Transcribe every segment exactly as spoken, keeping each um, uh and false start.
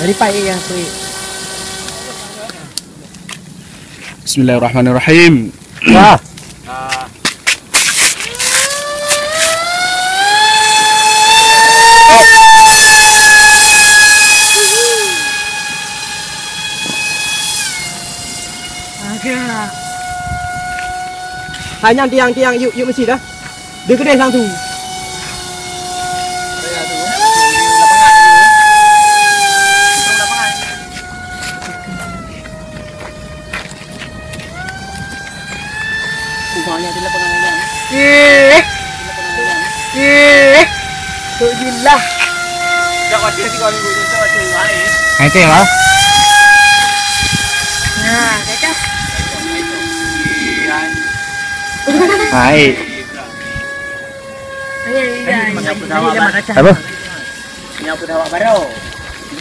Dari pai ya, kui. Bismillahirrahmanirrahim. Wah. Agak. Hai nyan tiang-tiang yuk, yuk meusi dah. Dia keudeh langsung. Rumahnya di lapangan ini. Eh. Eh. Alhamdulillah. Hai teh lah. Nah, kacau. Hai. Apa? Nyan pun awak baru.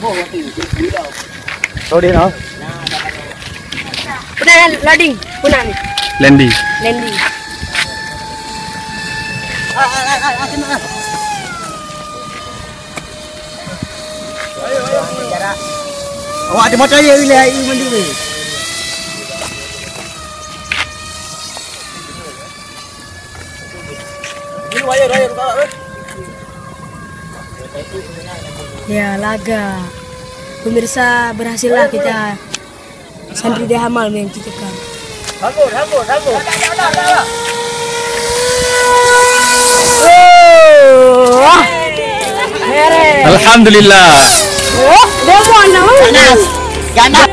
Boh waktu itu. Tahu dia, no? Pernah loading, pernah ni. Landing. Landing. Awak ada motor je, bila air mandi ni. Ya, laga. Pemirsa, berhasillah kita santri D H Mal yang cicakkan. Alhamdulillah. Oh, dia mau nama? Ganas. Ganas.